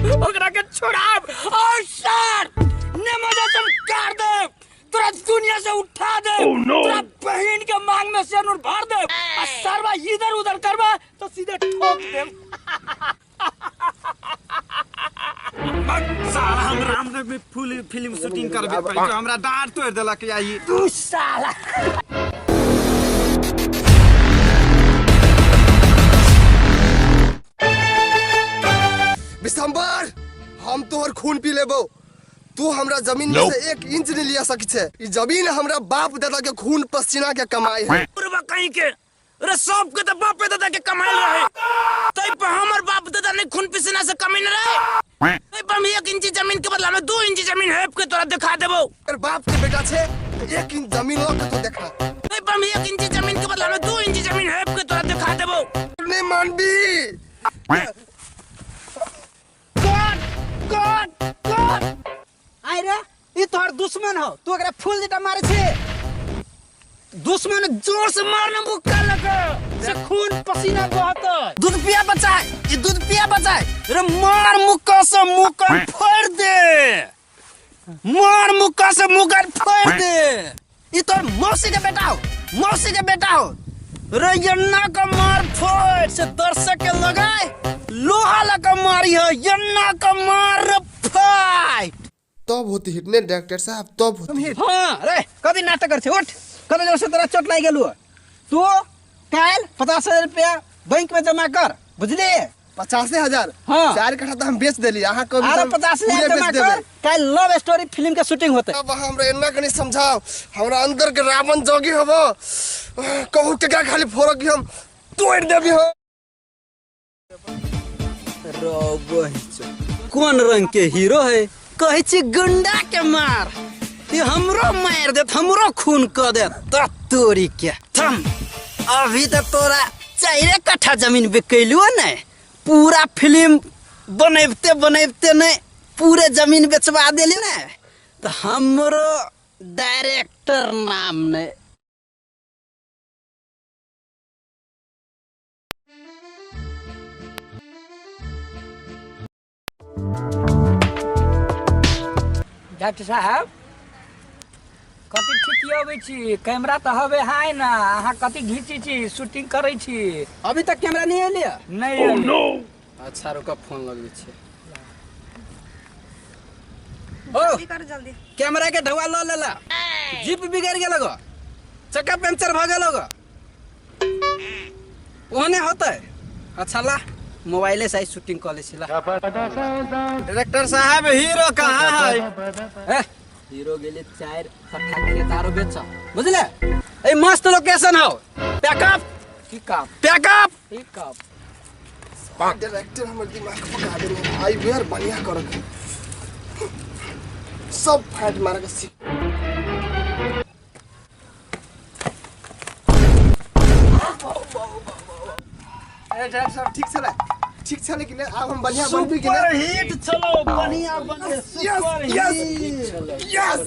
ओकरा के छोड़ाब और सर ने मजा तुम काट दे, तोरा दुनिया से उठा दे। oh, no. तोरा बहन के मांग में सिनुर भर दे आ सरवा इधर उधर करबा तो सीधे ठोक दे। साला हम रामनगर में फुल फिल्म शूटिंग करबे पड़ी तो हमरा डांट तोड़ देलक आई तू साला। विशंबर, हम तोहर खून पी लेबो, तू हमरा जमीन में से 1 इंच नहीं लिया सकी छे। ई जमीन हमरा बाप दादा के खून पसीना के कमाई है। पूर्वा कहीं के अरे सब के तो बाप दादा के कमाई रहे, तई पर हमर बाप दादा ने खून पसीना से कमाई न रहे। तई पर हम 1 इंच जमीन के बदला में 2 इंच जमीन हेप के तोरा दिखा देबो। अरे बाप के बेटा छे, 1 इंच जमीन ल के तो देखा। तई पर हम 1 इंच जमीन के बदला में 2 इंच जमीन हेप के तोरा दिखा देबो। नहीं मानबी। गॉड गॉड गॉड आइ रे, ई तोहर दुश्मन हो, तू एकरा फूल जेटा मारे छे। दुश्मन जोर से मारने मुक्का लगे से खून पसीना बहत। दूध पिया बचाए, ई दूध पिया बचाए। रे मार मुक्का से मुक्का फोड़ दे, मार मुक्का से मुक्का फोड़ दे। ई तोर मौसी के बेटा हो, मौसी के बेटा हो। रे यन्ना का मार फोड़ से दर्शक के लगाए लोहा लगा मारी है, यन्ना का मार फाइट तब होती हिट ने डायरेक्टर साहब, तब होती हिट। हाँ रे कभी नाटक कर छे, उठ कभी जोर से तोरा चोट लागि गेलु। तू काल्हि 50,000 रुपया बैंक में जमा कर, बुझली? 50,000? हाँ। 4 कट्ठा तो हम बेच देली, अहाँ कभी अरे तो 50,000 पूरे जमा बेच कर, देबै। काल्हि लव स्टोरी फिल्म के शूटिंग होते। अब हमरा एना कनी समझाओ, हमरा अंदर के रावण जोगी हबो, कहू केकरा खाली फोड़क हम तोड़ देबी हो। कोन रंग के हीरो है, कहै छी गुंडा के मार, ये हमरो मार देत, हमरो खून क देत। त तोरी के थम, अभी त तोरा 4 कट्ठा जमीन बिकैलु ने, पूरा फिल्म बनैबते बनैबते ने पूरे जमीन बेचवा देली ने, त हमरो डायरेक्टर नाम ने। डॉक्टर साहब कथी ठीक अबै छी? कैमरा तऽ हवे हाय ना, अहाँ कथी घीची छी, शूटिंग करै छी? अभी तक कैमरा नहीं एलिया? नहीं एलै। अच्छा रुक, फोन लगबै छी। ओ जल्दी करू जल्दी। कैमरा के ढौआ ल लेला, जीप बिगड़ गेल गो, चक्का पंचर भ गेल गो, ओहने होतै। अच्छा ला मोबाइले से शूटिंग कऽ लै छी ला। डायरेक्टर साहब हीरो कहाँ है? ए, हीरो गेले 4 कट्ठा खेत आरो बेच, बुझले? ए मस्त लोकेशन हो, pack up pick up pack up pick up. Director हमर दिमाग पका देने, आई बेर बढ़िया करक सब फाइट मार के सीख। अरे डायरेक्टर साहब ठीक छलै, ठीक छलै कि नहि? आब हम बढ़िया बनबी कि नहि? सुपर हिट चलो, बढ़िया बने, सुपर यस, हिट। यस।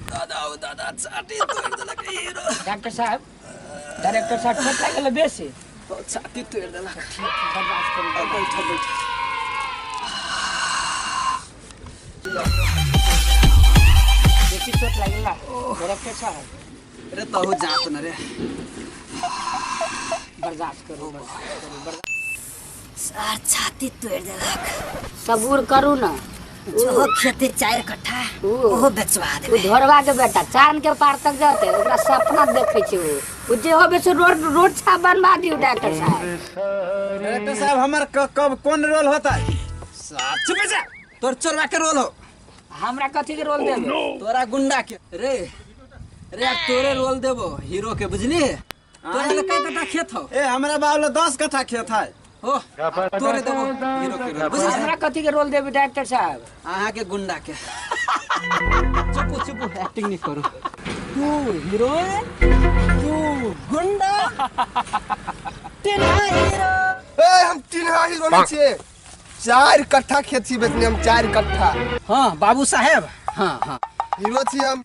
दादा ओ दादा छाती तोड़ देलक हीरो। डॉक्टर साहब डायरेक्टर साहब चोट लागि गेलै बेसी? छाती तोड़ देलक। ठीक, बर्दाश्त करू। बैठ बैठ। बेसी चोट लागि गेल डायरेक्टर साहब? अरे तहु जात न रे। बर्दाश्त करू, बर्दाश्त करू, बर्दाश्त। सार छाती तोड़ देलक। सबूर करू ना। जो खेती 4 कट्ठा ओहो बेचवा ओ देबै। ढोरवा के बेटा चांद के पार तक जाते, ओकरा सपना देखै छै ओ। ओ जे होबे से रोड रोड छाप बनवा दियौ डॉक्टर साहब। डायरेक्टर साहब हमर कब कौन रोल होता है? चुप जा, तोर चोरवा के रोल हो। हमरा कथी के रोल देबै? तोरा गुंडा के रे रे, अब तोरे रोल देबो हीरो के, बुझली? तोरा ले कई कट्ठा खेत हो? ए हमरा बाप ले 10 कट्ठा खेत है। हो तोरे देबो हीरो के रोल, बुझली? हमरा कथी के रोल देबै डॉक्टर साहब? अहाँ के गुंडा के। चुप चुप, एक्टिंग नहीं करू। तू हीरोइन, तू गुंडा, तीन हीरो। ए हम 3 हीरो नहीं छियै, 4 कट्ठा खेत छी बेचने हम, 4 कट्ठा। हाँ बाबू साहेब, हाँ हाँ हीरो छी हम।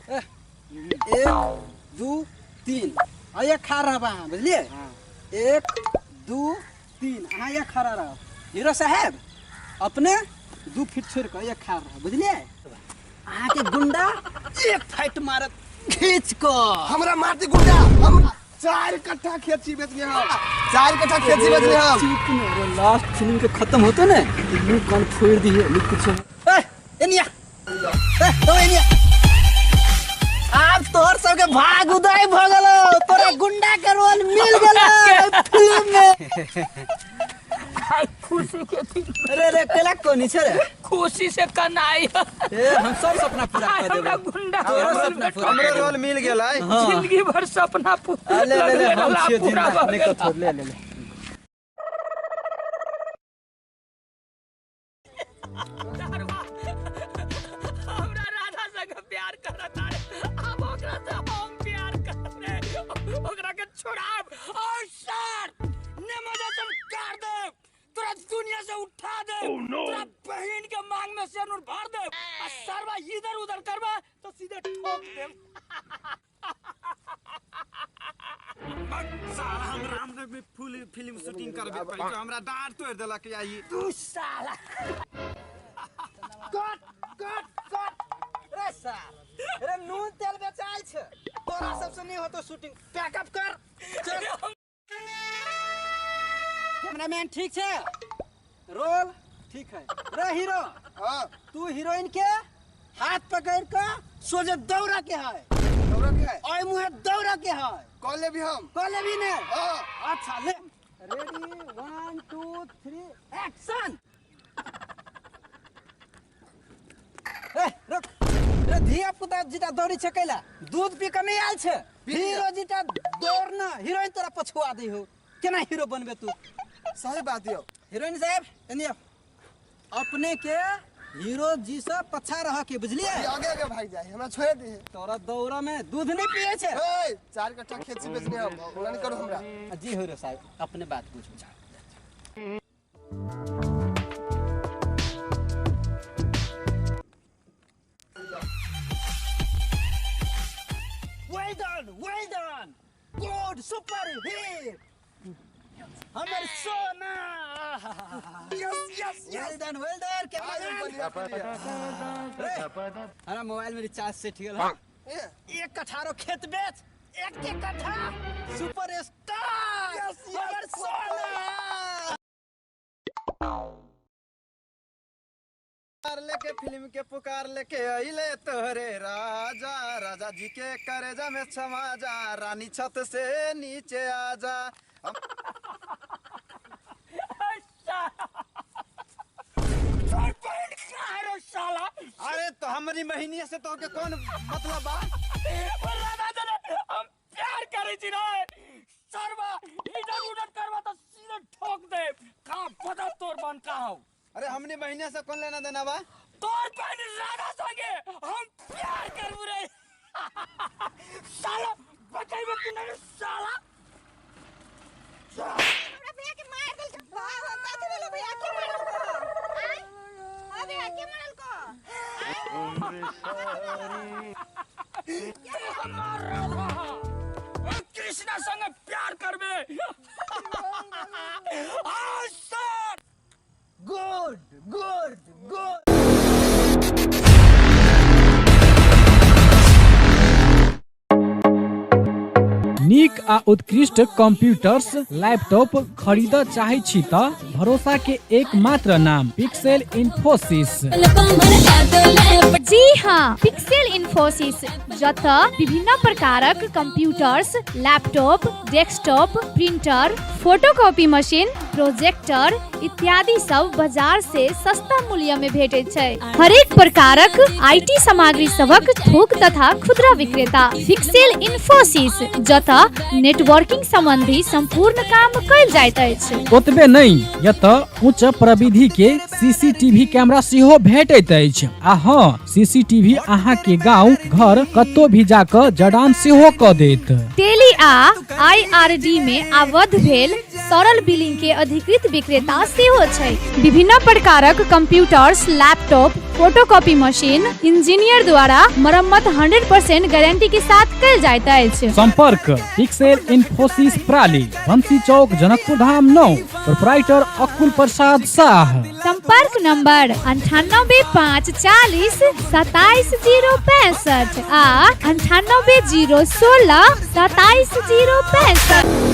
1 2 3 आ ये खा रहा बा, बुझलिए? 1 2 3 अहाँ ये खड़ा रहो हीरो साहेब, अपने 2 फीट छोड़ के एक खाड़ रह, बुझलिए? अहाँके गुंडा एक फाइट मारत खींच कऽ। हमरा मारती गुंडा? हम 4 कट्ठा खेत छी बेचने, हम 4 कट्ठा खेत छी बेचने हम। चुप ने रे, लास्ट फिल्म के खत्म होते ने तो मुंह कान फोड़ दिए, नहीं कुछ। ए एनिया, ए तो एनिया, आब तोहर सबके भाग उदय भ गेलो। तोरा गुंडा के रोल मिल गेलो फिल्म में। आई खुशी के दिन। अरे रे, केला कोनी छे रे? खुशी से कनाई। ए, हम सब सपना पूरा आई कर हमरा देबो। गुंडा तोरो सपना पूरा हमरो कर देबो। रोल मिल गेलै। हाँ। जिंदगी भर सपना पूरा ले ले ले, हम छियो पूरा जिंदा। भऽ नहीं गेल। कथो, ले ले ले। हमरा राधा संग प्यार करत रे, अब ओकरा से हम प्यार करब रे, ओकरा के छोड़ाब और सर नेमजा से काट देब, तोरा दुनिया से उठा दे, तोरा बहन के मांग में सेनुर भर दे आ सरवा इधर उधर करबा तो सीधे ठोक देब। साला, हम रामनगर में फुल फिल्म शूटिंग करबे पड़ी तो हमरा डांट तोड़ देलक या ई। तू साला। कट कट कट रे सार रे, नून तेल बेचाइ छै, तोरा सबसे नहीं होतो शूटिंग। पैकअप कर, चल। कैमरामैन ठीक छै? रोल ठीक है रे हीरो? हाँ। तू हीरोइन के हाथ पकड़ के सोझे दौड़ा के है। दौड़ा के है। ओए मुहे दौड़ा के है। कॉल ले भी हम। कॉल लेबी ने? हाँ। अच्छा ले, रेडी, 1 2 3 एक्शन। ए रुक रे, धिया पुता जीता दौड़ी छै कैला? दूध पी के नहीं आयल छै? हीरो जीता दौड़ ना, हीरोइन तोरा पछुआ दी हो, केना हीरो बनबे तू? सही बात यो। हीरोइन साहब, एने आउ। अपने के हीरो जी से पछा रह के, बुझलिए? ये आगे आगे भाग जाए, हमरा छोड़ दे। तोरा दौड़ा में दूध नहीं पिए छै। ए, 4 कट्ठा खेत छी बेचने हम, ओना नहीं करो हमरा। जी हीरो साहब, अपने बात बुझ बुझा। Well done, well done. Good, super hit. हमर सोना। Yes yes. Well done, well done. आज कैमरामैन। बढ़िया बढ़िया। हमरा मोबाइल में रिचार्ज सेट गेल है। ए, 1 कठारो खेत बेच, एक एक कट्ठा सुपर स्टार। Yes, yes, हमर सोना। पुकार लेके, फिल्म के पुकार लेके अइले तोहरे राजा, राजा जी के करेजा में क्षमा जा, रानी छत से नीचे आ जा। तोर बहन कहाँ रे साला? अरे तो हमारी महीनिया से तो के कौन मतलब बा? ओ राधा जने हम प्यार करै छी रे, सरवा इधर उधर करबा तो सीधे ठोक दे। कहाँ बता, तोर बहन कहाँ हो? अरे, हमनी महीनिया से कौन लेना देना बा? तोर बहन राधा संगे हम प्यार करबू रे साला, बचैबे कि नहीं साला? हमरा भैया के मार देल के। कथी भेलो भैया के? मारल को आय? हाँ भैया के मारल को आय? हमार राधा ओ कृष्णा संगे प्यार करबे आ सर। Good good good. नीक आ उत्कृष्ट कंप्यूटर्स, लैपटॉप खरीद चाहै छी त भरोसा के एकमात्र नाम पिक्सेल इन्फोसिस। जी हाँ, पिक्सेल इन्फोसिस, जतऽ विभिन्न प्रकारक computers, laptop, desktop, printer, photocopy machine, projector इत्यादि सब बाजार से सस्ता मूल्य में भेटैत छै। हरेक प्रकारक IT सामग्री सभक थोक तथा खुदरा विक्रेता पिक्सेल इन्फोसिस, जतऽ नेटवर्किंग संबंधी संपूर्ण काम कयल जाइत अछि। ओतबे नहि, एतऽ उच्च प्रविधि के सीसीटीवी कैमरा सेहो भेटैत अछि आ हाँ, सीसीटीवी अहाँ के गांव घर कतौ भी जाकऽ जड़ान सेहो कऽ देत। टेली आ आईआरडी में आबद्ध भेल सरल बिलिंग के अधिकृत विक्रेता सेहो छै। विभिन्न प्रकारक computers, laptop, photocopy machine engineer द्वारा मरम्मत 100% गारंटी के साथ कयल जाइत अछि। संपर्क पिक्सेल इन्फोसिस, प्राली, बंसी चौक, जनकपुर धाम 9, प्रोपराइटर अकुल प्रसाद शाह। संपर्क नंबर 98 5 40 27 0 65 आ 98 0 16 27 0 65।